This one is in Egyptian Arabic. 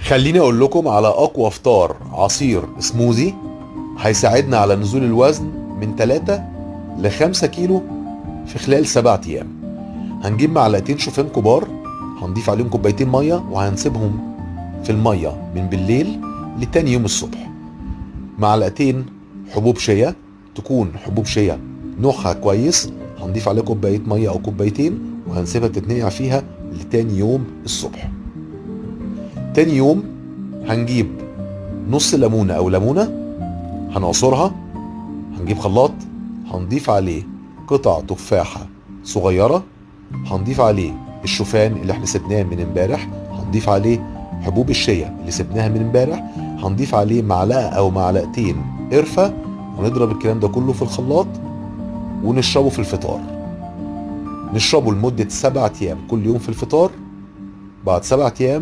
خليني اقول لكم على اقوى فطار عصير سموزي هيساعدنا على نزول الوزن من 3 ل 5 كيلو في خلال 7 ايام. هنجيب معلقتين شوفان كبار، هنضيف عليهم كوبايتين مية وهنسيبهم في المية من بالليل لتاني يوم الصبح. معلقتين حبوب شيا، تكون حبوب شيا نوعها كويس، هنضيف عليها كوباية مية او كوبايتين وهنسيبها تتنقع فيها لتاني يوم الصبح. تاني يوم هنجيب نص ليمونه او ليمونه، هنعصرها، هنجيب خلاط هنضيف عليه قطع تفاحة صغيرة، هنضيف عليه الشوفان اللي احنا سبناه من امبارح، هنضيف عليه حبوب الشيا اللي سبناها من امبارح، هنضيف عليه معلقه او معلقتين قرفه، ونضرب الكلام ده كله في الخلاط ونشربه في الفطار. نشربه لمدة 7 ايام كل يوم في الفطار. بعد 7 ايام